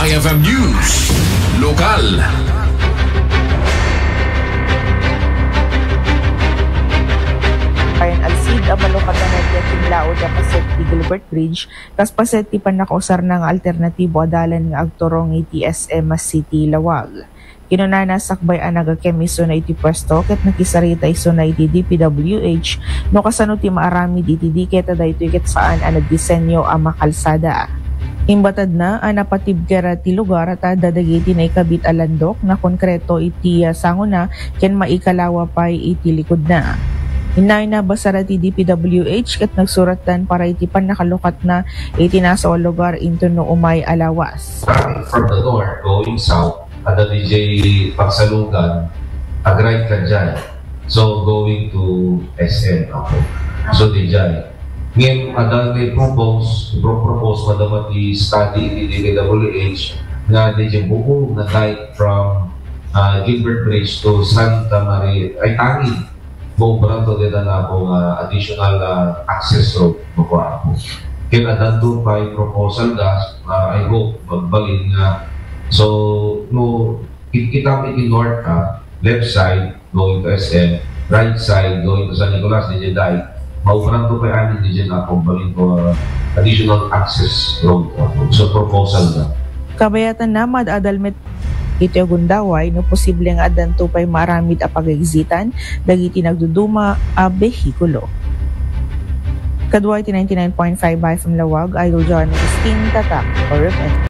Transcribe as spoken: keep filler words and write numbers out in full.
F M News Lokal. Ryan Alcid a malukatan a diay kinlaod a paset ti Gilbert Bridge kas paset ti pannakausarna nga alternatibo a dalan nga agturong iti S M City Lawag. Kinunana, sakbay a nagakem isuna iti puesto ket nakisarita isuna iti D P W H no kasano ti maaramid iti diket a daytoy ket saan a nagdisenyo a makalsada. Imbatadna a napatibker ti lugar ta adda dagiti naikabit a landok na konkreto iti sangona ken maikalawa pay iti likudna. Innayna, basara ti D P W H ket nagsuratdan para iti pannakalukatna iti nasao a lugar inton no umay a lawas. Traffic from the north going south, adda diay pagsalugan, ag-right ka diay. So, going to S M ako. So, diay. Ngem, adda nga i-propose, ipro-propose, madama ti study iti D P W H nga diay buko nga dike from ah, Gilbert Bridge to Santa Maria, ay, Tangid. Maubranto dita nga ako nga additional ah, access road, makuha ako. Ken addanto pay proposal da, ah, I hope, magbalin nga. So, no, kit-, kita mi in north, ah, left side, going to S M, right side, going to San Nicolas, diay dike, maubranto pay amin diay nga ako, balin ko, ah, additional access road ako. So, proposal na. Kabayatanna, mad-adal met iti agundaway no posible nga addanto pay maaramid a pag-exitan dagiti nagduduma a behikulo. Kadua iti ninety-nine point five F M Lawag, Idol John Agustin, Tatak, Urban.